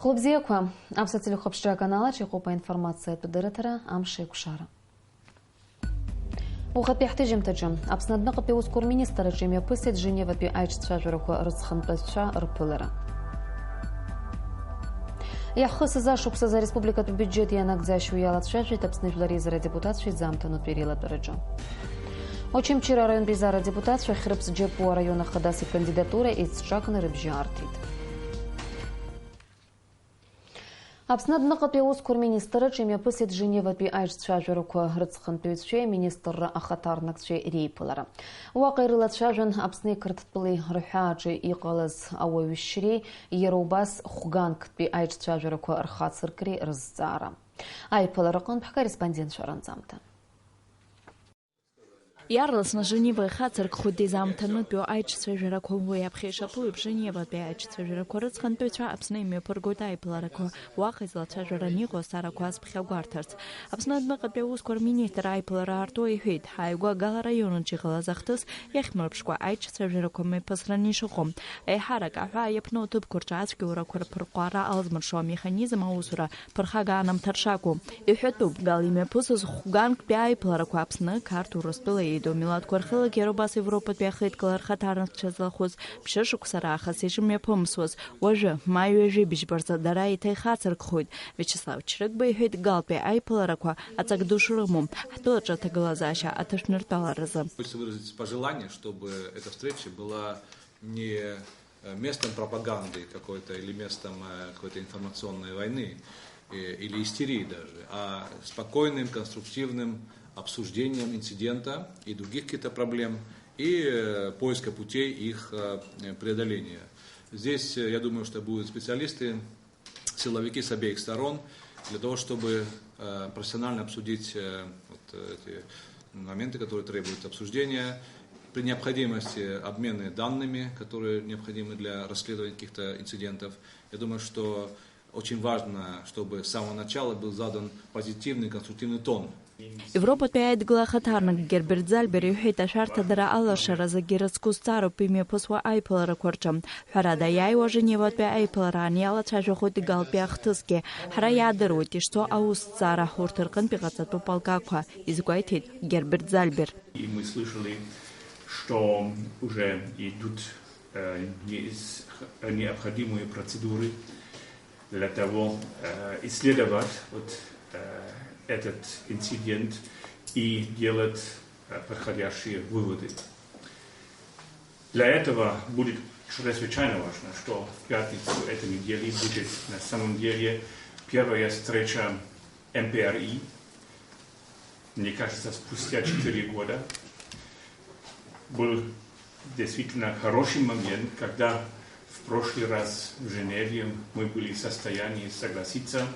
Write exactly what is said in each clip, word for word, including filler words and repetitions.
Хәлыбзиақәа, Аԥсуа телехәаԥшра аканалаҿ иҟоуп аинформациатә дырраҭара Амш еиқәшара. Уахатәи ҳҭыжьымҭаҿы Аԥсны адәныҟатәи аусқәа рминистрраҿы имҩаԥысит Женеватәи аиҿцәажәарақәа рыҵхынтәацәа рԥылара. Иаҳхысыз ашықәсазы ареспубликатә биуџьет ианагӡашьоу иалацәажәеит Аԥсны Жәлар Реизара адепутатцәа иӡамҭанутә иреилатәараҿы. Очамчыра араионтә еизара адепутатцәа Хьрыԥс Џьапуа араион ахадас икандидатура еицҿакны рыбжьы аарҭеит. Аԥсны адәныҟатәи аусқәа рминистрраҿы имҩаԥысит Женеватәи аиҿцәажәарақәа рыҵхынтәыҩцәеи аминистрра ахаҭарнакцәеи реиԥылара. Уаҟа ирылацәажәан Аԥсни Қырҭтәылеи рҳәааҿы иҟалаз ауаҩшьреи, иара убас хәганктәи аиҿцәажәарақәа рхацыркреи рызҵаара. Аиԥылараҟынтә ҳкорреспондентцәа ранҵамҭа. Иаарласны Женева ихацыркхоит изаамҭанытәиу аиҿцәажәарақәа. Уи аԥхьа ишаԥу еиԥш, Женеватәи аиҿцәажәарақәа рыҵхынтәыҩцәа Аԥсны имҩаԥыргоит аиԥыларақәа, уаҟа излацәажәараны иҟоу азҵаарақәа азԥхьа гәарҭарц. Аԥсны адәныҟатәи аусқәа рминистр аиԥылара аартуа иҳәеит, ааигәа Гал араионаҿ иҟалаз ахҭыс иахьмырԥшкәа аиҿцәажәарақәа мҩаԥысраны ишыҟоу. Еиҳарак аҳәаа иаԥну аҭыԥқәа рҿы ацәгьоурақәа рԥырҟәара алзмыршо амеханизм аусура ԥырхага аанамҭар шакәу. Иҳәатәуп, Гал имҩаԥысыз хәганктәи аиԥыларақәа Аԥсны, Қарҭ, Урыстәыла еидоу милаҭқәа рхылак, иара убас Европатәи ахеидкыла рхаҭарнакцәа злахәыз ԥшьышықәса раахыс ишымҩаԥымсуаз, уажәы, маи ҩажәи быжьба рзы дара еиҭа ихацыркхоит. Виачеслав Чрыгба иҳәеит, Галтәи аиԥыларақәа аҵак ду шрымоу, ҳтәылаҿы аҭагылазаашьа аҭышәныртәаларазы. Хочется выразить пожелание, чтобы эта встреча была не э, местом пропаганды какой-то или местом э, какой-то информационной войны э, или истерии даже, а спокойным, конструктивным обсуждением инцидента и других каких-то проблем и э, поиска путей их э, преодоления. Здесь, э, я думаю, что будут специалисты, силовики с обеих сторон, для того, чтобы э, профессионально обсудить э, вот, э, эти моменты, которые требуют обсуждения, при необходимости обмены данными, которые необходимы для расследования каких-то инцидентов. Я думаю, что очень важно, чтобы с самого начала был задан позитивный, конструктивный тон. Европатәи аидгыла ахаҭарнак Герберт Зальбер иҳәеит, ашәарҭадара алашара зегьы рыцку зҵаароуп имҩаԥысуа аиԥыларақәа рҿы. Ҳәарада, иааиуа Женеватәи аиԥылараан иалацәажәахоит Галтәи ахҭысгьы. Ҳара иаадыруеит ишцо аусҭҵаара, урҭ рҟынтә иҟаҵатәу полкақәа, изгәеиҭеит Герберт Зальбер. И мы слышали, что уже идут э, необходимые процедуры для того, э, исследовать вот э, этот инцидент и делать э, подходящие выводы. Для этого будет чрезвычайно важно, что в пятницу этой недели будет на самом деле первая встреча МПРИ. Мне кажется, спустя четыре года был действительно хороший момент, когда в прошлый раз в Женеве мы были в состоянии согласиться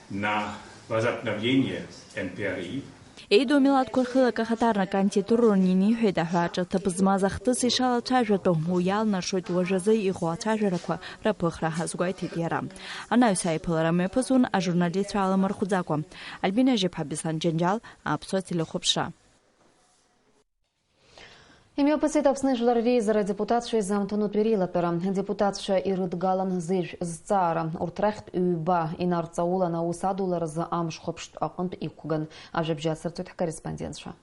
на возобновление МПРИ. Еидоу милаҭқәа рхылак ахаҭарнак Анти Турунин иҳәеит, аҳәааҿы аҭыԥ змаз ахҭыс ишалацәажәатәу, уи иалнаршоит уажәазы иҟоу ацәажәарақәа рыԥыхра, азгәеиҭеит иара. Анаҩс аиԥылара мҩаԥысуан ажурналистцәа аламырхәӡакәа. Альбина Жьыԥҳа, Беслан Џьанџьал, Аԥсуа телехәаԥшра. Имҩаԥысит Аԥсны Жәлар Реизара адепутатцәа изаамҭанутә иреилатәара. Адепутатцәа ирыдгалан зежә зҵаара. Урҭ рахьтә ҩба инарҵаулан аус адуларазы амш хәаԥштә аҟынтә иқәган. Ажәабжь ацырҵоит ҳкорреспондентцәа.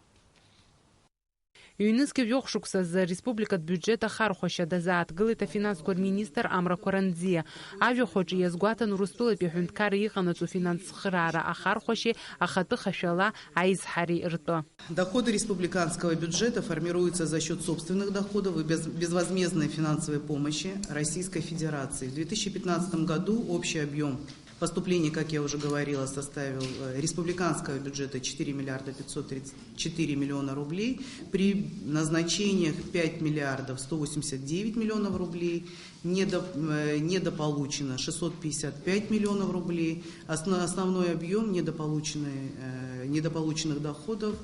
Ҩнызқьи жәохә шықәсазы ареспубликатә биуџьет ахархәашьа дазааҭгылеит афинансқәа рминистр Амра Қәаранӡиа. Ажәахә аҿы иазгәаҭан Урыстәылатәи аҳәынҭқарра иҟанаҵо финанс цхыраара ахархәашьеи ахатәы хашәала аизҳареи ртәы. Доходы республиканского бюджета формируются за счёт собственных доходов и без-, безвозмездной финансовой помощи Российской Федерации. В две тысячи пятнадцатом году общий объём поступлений, как я уже говорила, составил э, республиканского бюджета четыре миллиарда пятьсот тридцать четыре миллиона рублей, при назначениях пять миллиардов сто восемьдесят девять миллионов рублей, недо- э, недополучено шестьсот пятьдесят пять миллионов рублей. Осно- основной объём недополученной- э, недополученных доходов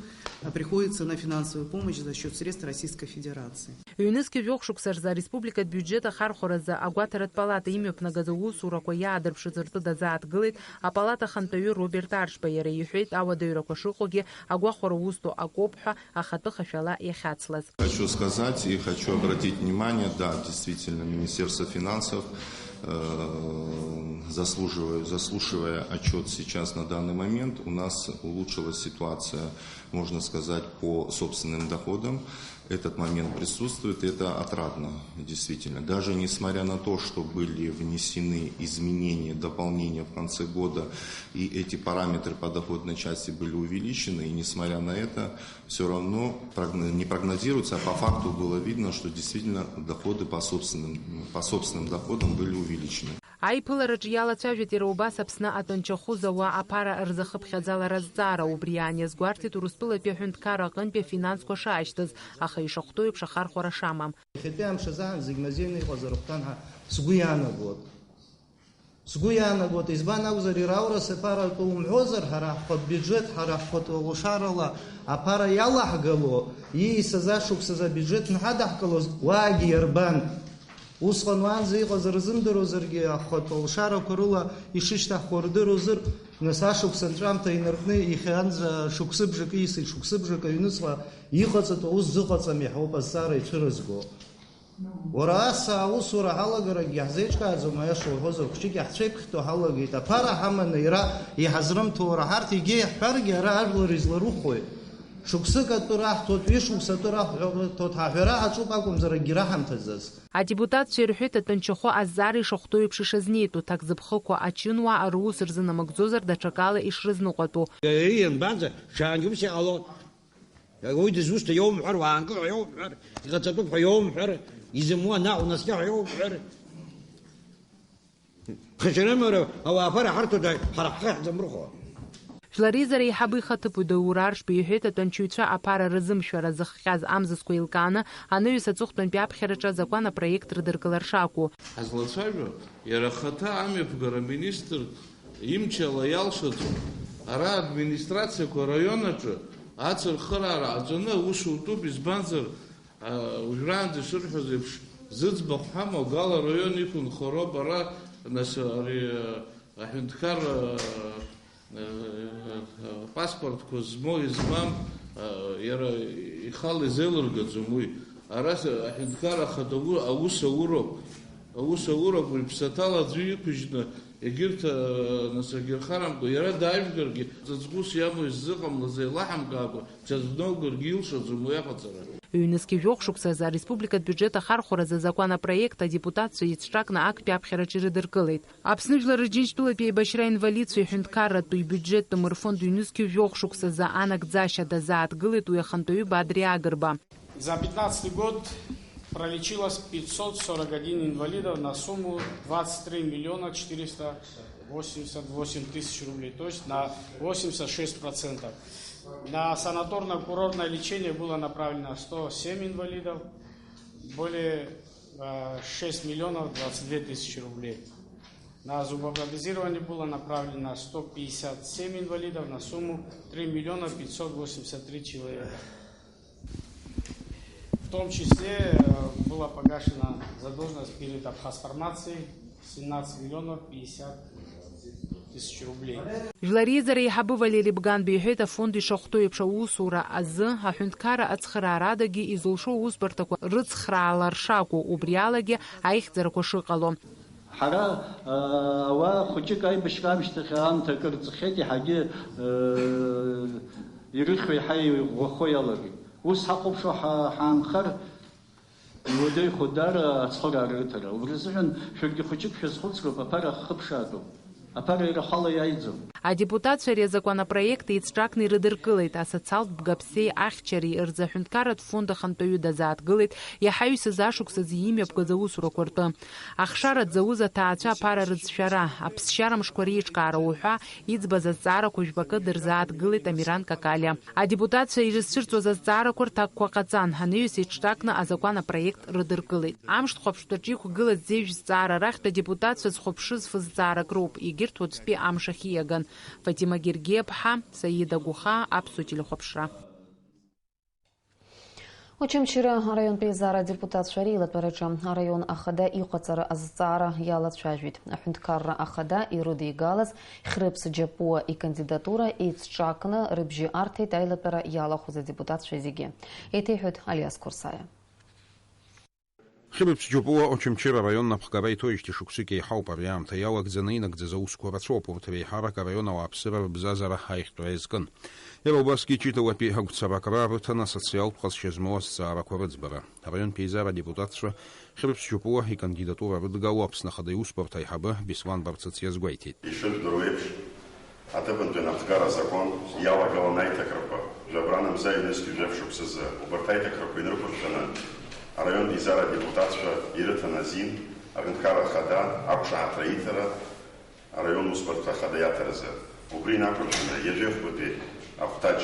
э, приходится на финансовую помощь за счёт средств Российской Федерации. Ҩнызқьи жәохә шықәса рзы ареспубликатә биуџьет ахархәаразы агәаҭаратә палата имҩаԥнагаз аусурақәа иаадырԥшыз ртәы дазааҭгылеит апалата ахантәаҩы Роберт Аршба. Иара иҳәеит, ауадаҩрақәа шыҟоугьы агәахәара узҭо акоуп ҳәа ахатәы хашәала иахьацлаз. Хочу сказать и хочу обратить внимание, да, действительно, Министерство финансов э, Заслуживаю, заслушивая отчет сейчас на данный момент, у нас улучшилась ситуация, можно сказать, по собственным доходам. Этот момент присутствует, и это отрадно, действительно. Даже несмотря на то, что были внесены изменения, дополнения в конце года, и эти параметры по доходной части были увеличены, и несмотря на это, все равно прогно-, не прогнозируется, а по факту было видно, что действительно доходы по собственным, по собственным доходам были увеличены. Аиԥылараҿы иалацәажәеит иара убас Аԥсны атәанчахәы зауа аԥара рзахыԥхьаӡалара азҵаара. Убри аан иазгәарҭеит Урыстәылатәи аҳәынҭқарра аҟынтәи афинансқәа шааишьҭыз, аха ишахәҭоу еиԥш ахархәара шамам. Иахьатәи амш азы аан зегь мазеины иҟазар ахәҭан ҳәа сгәы иаанагоит. Сгәы иаанагоит, избан акәзар, иара аурыс аԥара атәы умҳәозар, ҳара ҳхатә биуџьеҭ, ҳара ҳхатә лшарала аԥара иалаҳгало, ииасыз ашықәсазы абиуџьеҭ анҳадаҳкылоз, уаагьы иарбан? Усҟан уаанӡа иҟаз рзымдыруазаргьы, ахатә лшарақәа рыла ишышьҭаҳхуа рдыруазар, нас ашықәс анҵәамҭа инаркны иахьанӡа шықәсыбжак ииасит, шықәсыбжак аҩныҵҟа иҟаҵатәу аус зыҟаҵам иаҳауп азҵаара ицәырызго. Уара ас аусура ҳалагарагьы иаҳзеиҿкааӡом, аиаша уҳәозар, хәҷык иаҳцәеиԥхьтәу ҳалагеит. Аԥара ҳаманы иара иҳазрымҭо, уара ҳарҭ егьа иаҳҳәаргьы, ара ажәлар изларыхәои? Шықәсык атәы раҳҭоит, ҩышықәса атәы раҳҭоит, ҳаҳәара ҳаҿуп акәымзар, акгьы раҳамҭаӡац. Адепутатцәа ирҳәеит, атәанчахәы азҵаара ишахәҭоу еиԥш ишазнеитәу, ҭакзыԥхықәа ачынуаа рус рзынамыгӡозар, даҽакала ишрызныҟәатәу. Ианбанӡа, шаангьы ус иҟало? Уи дызусҭа иоумҳәар, уаанкыл ҳәа иоумҳәар, иҟаҵатәуп ҳәа иоумҳәар, изымуа наҟ унаскьа ҳәа иоумҳәар. Хашьарымра ауаа аԥара ҳарҭоит, ҳара ҳхы ҳзамырхәо. Жәлар реизара еиҳабы ихаҭыԥуаҩ Даур Аршба иҳәеит, атәанчаҩцәа аԥара рзымшәара зыхҟьаз амзызқәа еилкааны, анаҩс аҵыхәтәантәи аԥхьараҿы азакәан апроект рыдыркылар шакәу. Ҳазлацәажәо, иара ахаҭа амҩаԥгара аминистр имчала иалшаӡом. Ара администрациақәа араион аҿы ацырхыраара ҟаҵаны аус утәуп, избанзар, а, уажәраанӡа ишырҳәаз еиԥш, зыӡбахә ҳамоу Гала араион иқәынхароуп ара, нас, ари, а, аҳәынҭқарра, а, а, а, паспортқәа змоу, измам, а, иара ихала изеилыргаӡом уи. Ара с-, аҳәынҭқарра ахада у-, аус ауроуп. Аус ауроуп, уи ԥсаҭала аӡәы иқәыжьны, егьырҭ, а, нас, агьырхарамкәа, иара даажәгаргьы, ҵаҵӷәыс иамоу иззыҟамлаз еилаҳамкаакәа, ҽаӡә дноугаргьы илшаӡом уи аҟаҵара. Ҩнызқьи жәохә шықәсазы ареспубликатә биуџьет ахархәаразы азакәан апроект адепутатцәа еицҿакны актәи аԥхьараҿы ирыдыркылеит. Аԥсны Жәлар Рџьынџьтәылатәи еибашьра инвалидцәеи ҳәынҭқарратәи бюджеттә мырфонд ҩнызқьи жәохә шықәсазы анагӡашьа дазааҭгылеит уи ахантәаҩы Бадри Агрба. За пятнадцатый год пролечилось пятьсот сорок один инвалидов на сумму двадцать три миллиона четыреста восемьдесят восемь тысяч рублей, то есть на восемьдесят шесть процентов. На санаторно-курортное лечение было направлено сто семь инвалидов, более, э, шесть миллионов двадцать две тысячи рублей. На зубопротезирование было направлено сто пятьдесят семь инвалидов на сумму три миллиона пятьсот восемьдесят три человека. В том числе, э, была погашена задолженность перед Абхазформацией семнадцать миллионов пятьдесят тысяч рублей. Жәлар реизара еиҳабы Валери Бганба иҳәеит, афонд ишахәҭоу еиԥш аусура азы аҳәынҭқарра ацхыраарадагьы изылшо аусбарҭақәа рыцхраалар шакәу, убри алагьы аихьӡарақәа шыҟало. Ҳара, аа, ауаа хәыҷык аибашьра аамышьҭахь аамҭа акыр ҵхеит, иаҳагьы, аа, ирыхьуа еиҳа иӷәӷәахо иалагеит. Ус ҳахәаԥшуа ҳа-, ҳаанхар, иуадаҩхоит даара ацхыраара рыҭара. Убри азыҳәан шәаргьы хәыҷык шәазхәыцроуп, аԥара ахыԥшаатәуп. Аԥара ирахәала иааиӡом. Адепутатцәа ари азакәанопроект еицҿакны ирыдыркылеит, асоциалтә бгаԥсеи ахьчареи рзы аҳәынҭқарратә фонд ахантәаҩы дазааҭгылеит, иаҳа ҩсыз ашықәсазы имҩаԥгаз аусурақәа ртәы. Ахшара дзауз аҭаацәа аԥара рыӡшәара, аԥсшьара мшқәа реиҿкаара уҳәа иӡбаз азҵаарақәа жәбакы дырзааҭгылеит Амиран Какалиа. Адепутатцәа ирызцәырҵуаз азҵаарақәа рҭакқәа ҟаҵан, анаҩс еиҿҿакны азакәан апроект рыдыркылеит. Амш хәаԥштәаҿы иқәгылаз зежә зҵаара рахьтә адепутатцәа зхәаԥшыз фызҵаарак роуп, егьырҭ уаҵәтәи амш ахь ииаган. Фатима Гергиаԥҳа, Саида Гәыхаа, Аԥсуа телехәаԥшра. Очамчыра араионтәи азҵаара адепутатцәа реилатәараҿы араион ахада иҟаҵара азҵаара иалацәажәеит. Аҳәынҭқарра ахада ирыдигалаз Хьрыԥс Џьапуа икандидатура еицҿакны рыбжьы арҭеит аилатәара иалахәыз адепутатцәа зегьы. Еиҭеиҳәоит Алиас Қәырсаиа. Хьрыԥс Џьопуа Очамчыра араион напхгара иҭоижьҭеи шықәсык еиҳауп, ари аамҭа иалагӡаны инагӡаз аусқәа рацәоуп, урҭ реиҳарак араион ауааԥсыра рыбзазара аиӷьтәра иазкын. Иара убасгьы ҷыдалатәи агәцаракра рыҭаны асоциалтә ҟазшьа змоу азҵаарақәа рыӡбара. Араионтә еизара адепутатцәа Хьрыԥс Џьопуа икандидатура рыдгало Аԥсны Ахада иусбарҭа аиҳабы Беслан Барцыц иазгәеиҭеит. Ишыжәдыруа еиԥш, аҭыԥантәи анапхгара азакәан иалагылан аиҭакрақәа, жәабран мза ҩнызқьи жәаф шықәсазы. Убарҭ аиҭакрақәа инрықәыршәаны, араионтә еизара адепутатцәа ирыҭан азин, аҳәынҭқарра ахада ақәшаҳаҭра иҭара, араион усбарҭа ахада иаҭаразы. Убри инақәыршәаны, ҩажәи хәбатәи ахәҭаҷ,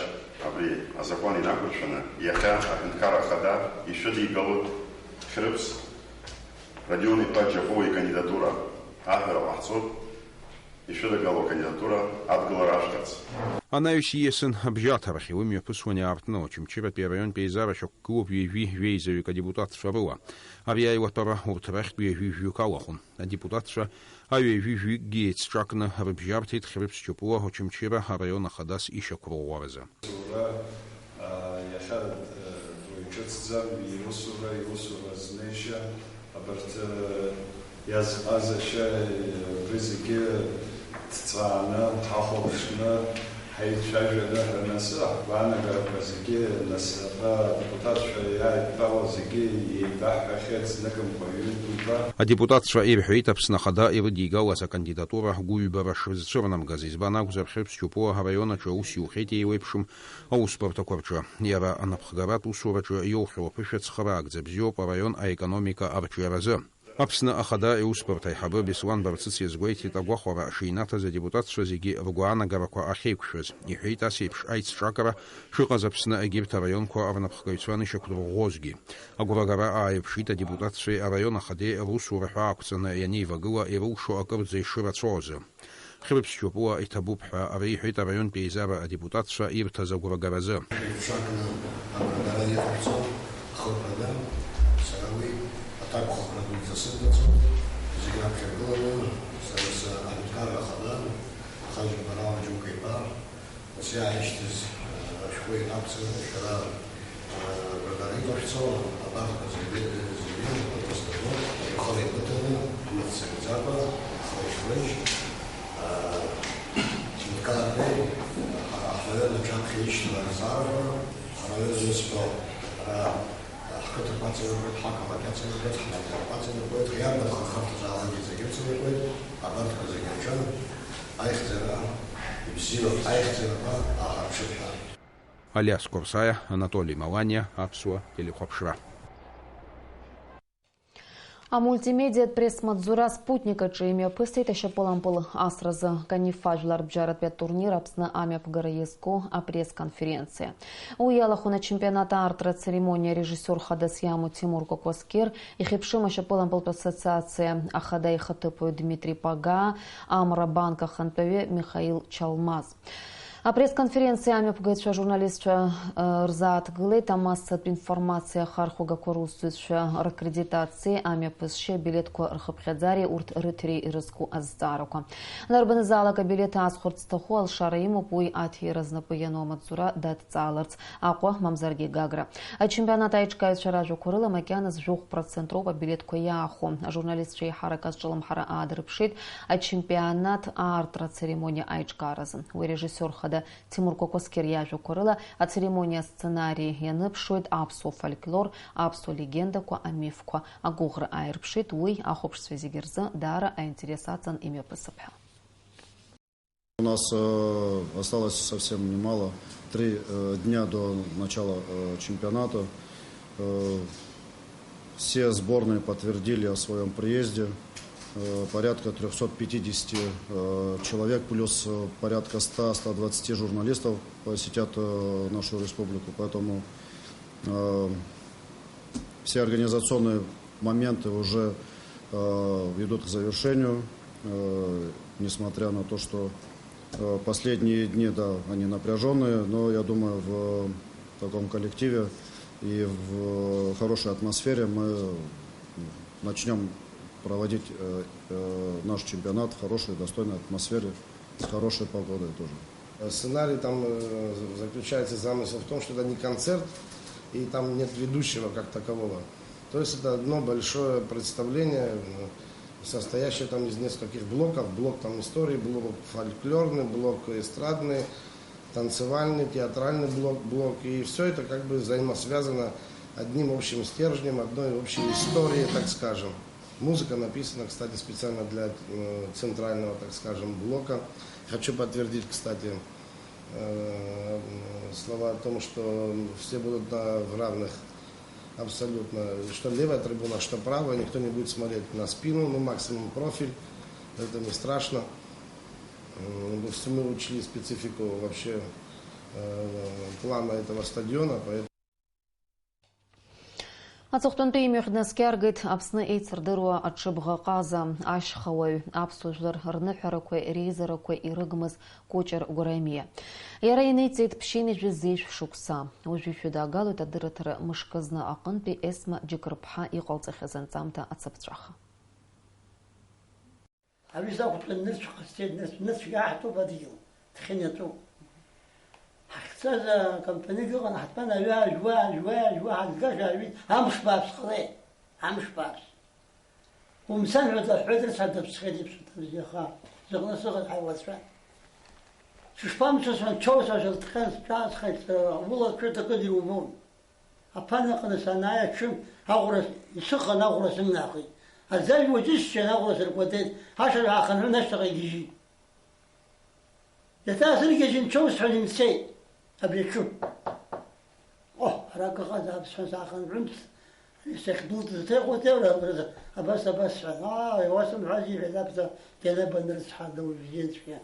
абри азакәан инақәыршәаны, иахьа аҳәынҭқарра ахада ишәыдигалоит Хьрыԥс Родион-иԥа Џьопуа икандидатура. Аҳәара ҟаҳҵоит ишәыдагало акандидатура адгылара ашәҭарц. Анаҩс ииасын абжьаҭарахь, уи мҩаԥысуан иаартны Очамчыратәи араионтә еизара шьақәгылоуп ҩажәи жәеизаҩык адепутатцәа рыла. Ари аилатәара урҭ рахьтә ҩажәи жәҩык алахәын. Адепутатцәа аҩажәи жәҩыкгьы еицҿакны рыбжьарҭеит Хьрыԥс Џьопуа Очамчыра араион ахадас ишьақәырӷәӷәаразы. Иахьа, э, дуаҩ ҿыцӡам, иусура, иусура знеишьа, абарҭ, э, иазҟазашьа, э, убри зегьы ҭҵааны, ҳахәаԥшны, ҳаицәажәаны, ҳәа нас, ҳгәаанагарақәа зегьы, нас, адепутатцәа иааидтәалоу зегьы еибаҳҳәахьеит зныкымкәа ҩынтәымкәа. Адепутатцәа ирҳәеит, Аԥсны Ахада ирыдигалаз акандидатура гәыҩбара шрызцәырнамгаз, избан акәзар, Хьрыԥс Џьопуа араион аҿы аус иухьеит еиуеиԥшым аусбарҭақәа рҿы. Иара анапхгаратә усураҿы иоухьоу аԥышәа цхыраагӡа бзиоуп араион аекономика арҿиаразы. Аԥсны Ахада иусбарҭа аиҳабы Беслан Барцыц иазгәеиҭеит, агәахәара шинаҭаз адепутатцәа зегьы ргәаанагарақәа ахьеиқәшәаз. Иҳәеит, ас еиԥш аицҿакра шыҟаз Аԥсны егьырҭ араионқәа рнапхгаҩцәа анышьақәдырӷәӷәозгьы. Агәрагара ааирԥшит адепутатцәеи араион ахадеи русура ҳәаақәҵаны ианеивагыла ирылшо акырӡа ишырацәоу азы. Хьрыԥс Џьопуа иҭабуп ҳәа реиҳәеит араионтә еизара адепутатцәа ирҭаз агәрагаразы. Еиҿакны агәра дара иҟарҵон, хырԥада, сара уи аҭакәхақәа дуӡӡа сыднаҵон, зегь раԥхьа ргыланы, сара саҳәынҭқарра ахада, Хаџьа Барала Џьука иԥа, ус иааишьҭыз, э, ашәҟәы ианақәҵаны, шәара Гәадара иҟашәҵо, абарҭқәа зегьы, зегьы, зегьы, ихала ибыҭаны, имыццакӡакәа, хрыжь-хрыжь, а, ҳәынҭқарреи, ҳара ҳраион аҿаԥхьа ишьҭала азҵаарақәа, ҳраион анысҳәо, ара, ҳқыҭақәа аҵанакуеит, ҳақалақь аҵанакуеит, ҳмаҭәарқәа аҵанакуеит, иарбан хырхарҭазаалакгьы зегьы ыҵанакуеит, абарҭқәа зегьы рҿы аихьӡара, ибзиоу аихьӡарақәа ааҳарԥшып ҳәа. Алиас Корсаиа, Анатоли Маланиа, Аԥсуа телехәаԥшра. Амультимедиатә пресс-маҵзура Спутник аҿы имҩаԥысит ашьапылампыл асразы Канифа жәларбжьаратәи атурнир Аԥсны амҩаԥгара иазку апресс-конференциа. Уи иалахәын ачемпионат аартра ацеремониа. Режиссиор хадас иамоу Тимур Кәакәасқьыр, ихьыԥшым ашьапылампылтә ассоциациа ахада ихаҭыԥуаҩ Дмитри Пага, Амра банк ахантәаҩы Михаил Чалмаз. Апресс-конференциа амҩаԥгаҩцәа ажурналистцәа, э, рзааҭгылеит амассатә информациа ахархәагақәа русзуҩцәа раккредитациеи амҩаԥысшьеи абилеҭқәа рхыԥхьаӡареи урҭ рыҭиреи ирызку азҵаарақәа. Дарбанзаалак абилеҭ аасхәарц зҭаху алшара имоуп уи аҭира знапы иану амаҵзура дадҵааларц Аҟәа, мамзаргьы Гагра. Ачемпионат аиҿкааҩцәа ражәақәа рыла, макьаназ жәохә процент роуп абилеҭқәа иаахәо. Ажурналистцәа еиҳарак азҿлымҳара аадырԥшит ачемпионат аартра ацеремониа аиҿкааразы. Уи арежиссиор хада Тимур Кәакәасқьыр иажәақәа рыла, ацеремониа асценари ианыԥшуеит аԥсуа фольклор, аԥсуа легендақәа, амифқәа. Агәыӷра ааирԥшит уи, ахәаԥшцәа зегьы рзы даара аинтерес аҵан имҩаԥысып ҳәа. У нас, э, осталось совсем немало, три, э, дня до начала, э, чемпионата. Э, все сборные подтвердили о своём приезде. Э, порядка трёхсот пятидесяти, э, человек плюс, э, порядка ста, ста двадцати журналистов посетят, э, нашу республику. Поэтому, э, все организационные моменты уже, э, идут к завершению, э, несмотря на то, что, э, последние дни, да, они напряжённые, но я думаю, в таком коллективе и в хорошей атмосфере мы начнём проводить, э, э, наш чемпионат в хорошей, достойной атмосфере, с хорошей погодой тоже. Сценарий там, э, заключается, замысел в том, что это не концерт, и там нет ведущего как такового. То есть это одно большое представление, м, состоящее там из нескольких блоков. Блок там истории, блок фольклорный, блок эстрадный, танцевальный, театральный блок, блок. И все это как бы взаимосвязано одним общим стержнем, одной общей историей, так скажем. Музыка написана, кстати, специально для, э, центрального, так скажем, блока. Хочу подтвердить, кстати, э, слова о том, что все будут на, в равных абсолютно, что левая трибуна, что правая, никто не будет смотреть на спину, ну, максимум профиль, это не страшно. М, то есть мы учли специфику вообще, э, плана этого стадиона, поэтому Аҵыхәтәантәи имҩахь днаскьаргеит Аԥсны еицырдыруа аҽыбӷа ҟаза, ашьхауаҩ, аԥсуа жәлар рныҳәарақәеи реизарақәеи ирыгмыз Кәычыр Гәарамиа. Иара инеиҵеит ԥшьынҩажәи зежә шықәса. Уажәы ишәыдаагалоит адырраҭара мышкы зны аҟынтәи Есма Џьыкырԥҳа иҟалҵахьаз анҵамҭа ацыԥҵәаха. Аҩыза ақәтәан нырцә ҟасҵеит, нырцә, нырцәгьы ааҳтәуп адгьыл, дхьынаҵәуп. Ҳахьцаз акомпаниг ыҟан, ҳтәан аҩы ажәуа, ажәуа, ажәуа, ҳазгашәа ажәит, амш бааԥс ҟалеит, амш бааԥс. Умцан ҳәа даҳҳәеит, рыцҳа даԥсхеит, иԥсуа ҭабзиаха, зыҟны сыҟаз ҳаилацәа. Сышԥамцо, сҳәан, чоу сашәыртхьан, сҿаасхеит, сара, ула ҽыҭакыда иубон. Аԥан аҟны санааи аҽы аӷәра исыхан, аӷәра сымнахит. Аӡажә уаҵәы сшьан, аӷәра сыркәадеит, ашырҳәа аахынҳәын ашьҭахь игьежьит. Иаҭаасыргьежьын, чоу сҳәан имцеит абри аҽы. Оҳ, ара акы ҟазаап сҳәан саахынҳәын, сахьдәылҵыз ҭеиҟәа-ҭеиура абас, абас сҳәан, аа, иуасымҳәази, иҳәеит аԥҭа Генеба нырцә ҳадоу ибзиан цәгьа.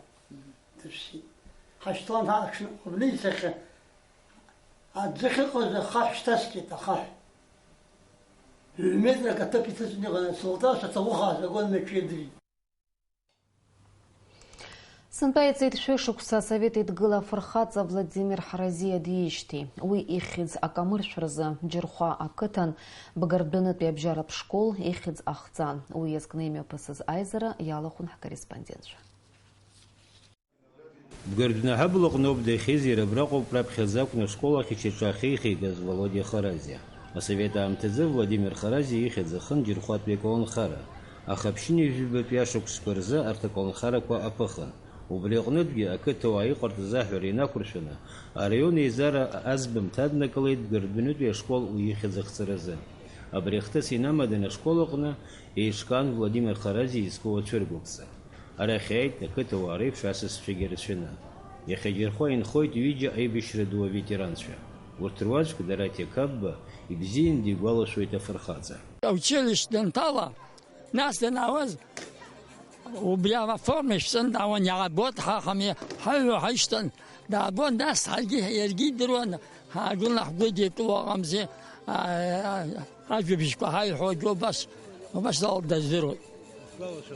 Дыԥсит. Ҳашьҭлан ҳаҽны абни исахьа. Аӡы ахьыҟаз ахаҳә шьҭасҵеит, ахаҳә. Ҩ-метрак аҭыԥ иҭыҵны иҟан, асолдаҭцәа ҭаӷәыхаа сагон мҩаҽеидырит. Сынтәа иҵит шәышықәса Асовет Еидгыла афырхаҵа Владимир Ҳаразиа диижьҭеи. Уи ихьӡ акамыршәразы Џьырхәа ақыҭан Бгардәынытәи абжьаратә школ ихьӡ ахҵан. Уи иазкны имҩаԥысыз аизара иалахәын ҳкорреспондентцәа. Бгардәны аҳаблаҟноуп дахьиз, иара абраҟоуп раԥхьаӡа акәны ашкол ахь ишьаҿа ахьеихигаз Володиа Харазиа. Асовет аамҭазы Владимир Харазиа ихьӡ ахын Џьырхәатәи аколнхара, аха ԥшьынҩажәибатәи ашықәсқәа рзы арҭ аколнхарақәа аԥыхын. Убри аҟнытәгьы ақыҭауаа иҟарҵаз аҳәара инақәыршәаны, араион еизара азбымҭа аднакылеит Бгардәынытәи ашкол уи ихьӡ ахҵаразы. Абри ахҭыс инамаданы ашкол аҟны еиҿкаан Владимир Харазиа изку ацәыргақәҵа. Арахь иааит ақыҭауаа реиԥш асасцәагьы рацәаны. Иахьа Џьырхәа инхоит ҩыџьа аибашьра ду аветеранцәа. Урҭ руаӡәк Дараҭиа Қапба ибзианы дигәалашәоит афырхаҵа. Аучилишьтә данҭала, нас данаауаз, убри аформа ишәҵаны даауан, иаабоит ҳа ҳами-, ҳаҩуа ҳаишьҭан, даабон, нас ҳаргьы, иаргьы идыруан, ҳаагыланы ҳгәы идикыло ыҟамзи, а, а, ажәабжьқәа ҳаиҳәогьы убас, убас ала даздыруеит.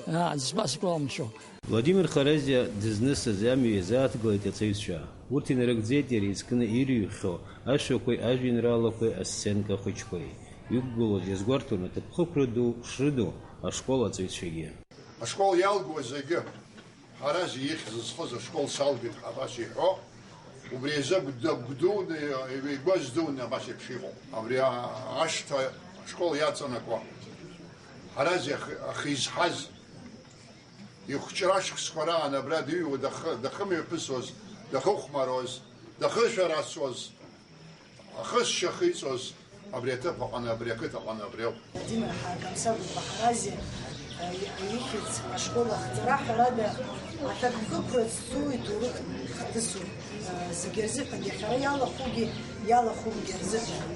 Аа, дызбас игәаламшәо. Владимир Харазиа дызнысыз амҩа иазааҭгылеит аҵаҩцәа. Урҭ инарыгӡеит иара изкны ирыҩхьоу ашәақәеи ажәеинраалақәеи асценка хәыҷқәеи. Иқәгылоз иазгәарҭон аҭакԥхықәра ду шрыду ашкол аҵаҩцәагьы. Ашкол иалгоз зегьы, Ҳараз ихьӡ зхыз ашкол салгеит ҳәа абас иҳәо, убри азы гәда-, гәдуны, игәаздуны абас еиԥш иҟоуп. Абри а-, ашҭа ашкол иаҵанакуа, Ҳараз иах-, ахы изҳаз, ихәҷра ашықәсқәа раан абра дыҩуа дахы-, дахымҩаԥысуаз, дахыхәмаруаз, дахышәарацуаз, ахысшьа ахиҵоз абри аҭыԥ аҟны, абри ақыҭа аҟны абри ауп. Владимир Ҳа-, Камсагәба Ҳарази, э, ихьӡ ашкол ахҵара, ҳәарада, аҭакԥхықәра зцу иҭоурых хҭысуп, э, зегьы рзыҳәангьы, ҳара иалахәугьы, иалахәымгьы рзыҳәан.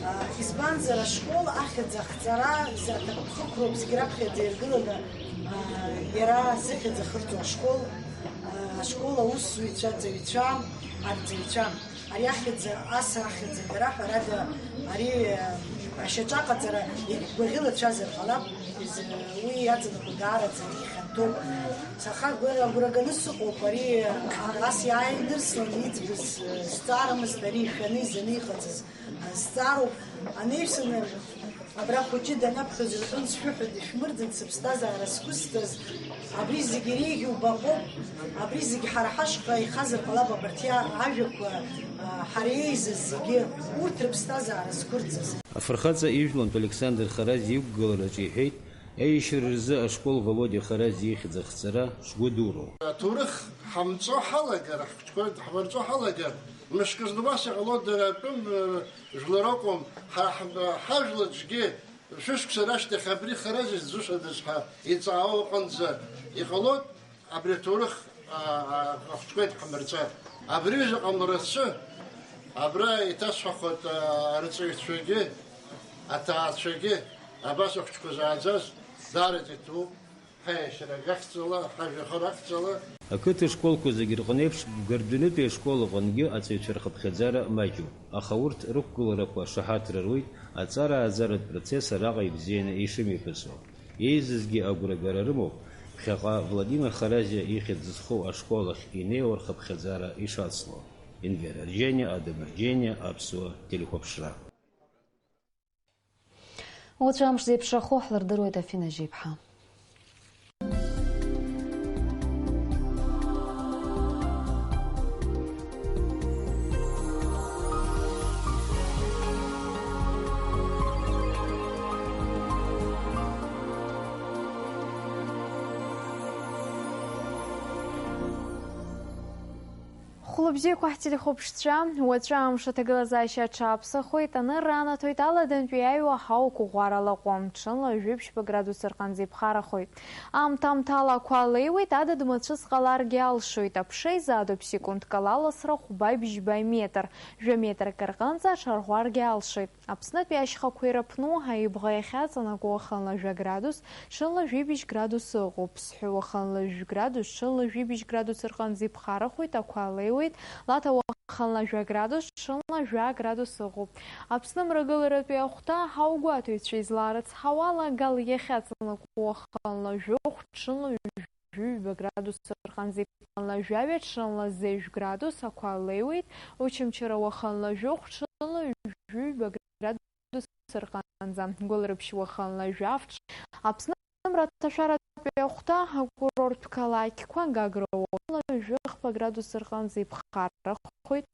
Э, избанзар, ашкол ахьӡ ахҵара зы аҭакԥхықәроуп зегь раԥхьаӡа иргыланы, э, иара зыхьӡ ахырҵо ашкол, э, ашкол аусзуҩцәа, аҵаҩцәа, арҵаҩцәа. Ари ахьӡ, ас ахьӡ агара, ҳәарада, ари, э, ашьаҿаҟаҵара иагьгәаӷьылацәазар ҟалап, из-, уи иаҵанакуа даараӡа ихьанҭоуп. Саха агәра-, агәра ганы сыҟоуп, ари, э, ас иааинырсланы иӡбыз, э, зҵаарамызт, ари ишәаны изаны иҟаҵаз, э, зҵаароуп. Анеҩсаны, Абра хәыҷы данаԥхьоз рҳәон, сшәыҳәоит, ишәмырӡын сыԥсҭазаара зқәысҵаз, абри зегь иреиӷьу баҟоуп, абри зегь ҳара ҳашҟа ихазар ҟалап, абарҭ иа-, ажәақәа, а, ҳара еизаз зегьы, урҭ рыԥсҭазаара зқәырҵаз. Афырхаҵа ижәлантә Александр Харазиа иқәгылараҿы иҳәеит, аиашьара рзы ашкол Володиа Харазиа ихьӡ ахҵара шгәы дуроу. Аҭоурых ҳамҵо ҳалагар, ҳхәыҷқәа ҳмырҵо ҳалагар, мышкы зны убас иҟало дара атәым, э, жәлар акәым, ҳа-, ҳа-, ҳажәлаҿгьы шәышықәса рашьҭахь абри Харазиа зӡышәадаз ҳәа иҵаауа аҟынӡа иҟалоит, абри аҭоурых, а, а, ахәыҷқәа ҳамырҵар. Абри ҩыза ҟамларацы, абра иҭасҳәахуеит, а, арҵаҩцәагьы, аҭаацәагьы, абас ахәыҷқәа зааӡаз даараӡа иҭабуп. Ҳаиашьара ахьӡала, ҳажәҩахыр ахьӡала. Ақыҭа школқәа зегьы рҟны еиԥш, Гарденытәи ашкол аҟынгьы аҵаҩцәа рхыԥхьаӡара маҷуп, аха урҭ рықәгыларақәа шаҳаҭра руеит, аҵара-ааӡаратә процесс араҟа ибзианы ишымҩаԥысуа. Еизызгьы агәрагара рымоуп, ԥхьаҟа Владимир Харазиа ихьӡ зху ашкол ахь инеиуа рхыԥхьаӡара ишацло. Енвер Арџьениа, Адам Арџьениа, Аԥсуа телехәаԥшра. Уаҵәы амш зеиԥшрахо ҳлырдыруеит, Афина Жьеиԥҳа. Хәлыбзиақәа ҳтелехәаԥшцәа, уаҵәы амш аҭагылазаашьа аҽаԥсахоит, анырра анаҭоит, аладантәи иааиуа ҳауа қәыӷәӷәара лаҟәуам, ҽынла жәибжьба градус рҟынӡа иԥхарахоит. Аамҭа-аамҭала ақәа леиуеит, адыд мацәыс ҟаларгьы алшоит, аԥша изаатуп секундк ала ласра хәба-бжьба метр, жәа метрак рҟынӡа аҽарӷәӷәаргьы алшоит. Аԥснытәи ашьхақәа ирыԥну, аибӷа иахьаҵанакуа уахынла жәа градус, ҽынла жәибжь градус ыҟоуп. Ԥсҳәы уахынла жәградус, ҽынла жәибжь градус рҟынӡа иԥхарахоит, ақәа леиуеит, Лаҭа уахынла жәа градус, ҽынла жәа градус ыҟоуп. Аԥсны мрагыларатәи ахәҭа ҳаугәаҭаҩцәа излаарыцҳауала, Гал иахьаҵанакуа уахынла жәохә, ҽынла жәаҩба градус рҟынӡа, иԥхынла жәаҩа, ҽынла зежә градус, ақәа леиуеит, Очамчыра уахынла жәохә, ҽынла жәаҩба градус рҟынӡа, Гәылрыԥшь уахынла жәаф, ҽ-, Аԥсны мраҭашәаратәи ахәҭа акурорттә қалақьқәа, Гагра уахынла жәохә градус рҟынӡа иԥхаррахоит,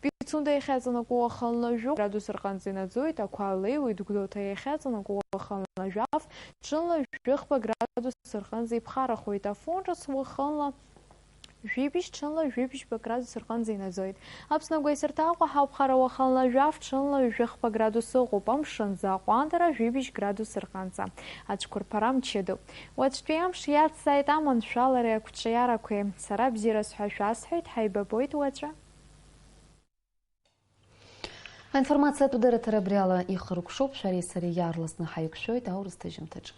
Пицунда иахьаҵанакуа уахынла жәохә градус рҟынӡа инаӡоит, ақәа леиуеит, Гәдоуҭа иахьаҵанакуа уахынла жәаф, ҽынла жәохә градус рҟынӡа иԥхарахоит, Афон ҿыц уахынла Жәибжь, ҽынла жәибжьба градус рҟынӡа инаӡоит. Аԥсны агәеисырҭа Аҟәа ҳауԥхара уахынла жәаф, ҽынла жәохә градус ыҟоуп, амшын аҟәандара жәибжь градус рҟынӡа. Ацәқәырԥара мчыдоуп. Уаҵәтәи амш иацзааит аманшәалареи ақәҿиарақәеи. Сара бзиара сҳәа шәасҳәеит, ҳаибабоит уаҵәы. Аинформациатә дырраҭара абри ала ихыркәшоуп, шәареи сареи иаарласны ҳаиқәшәоит аурыс ҭыжьымҭаҿы.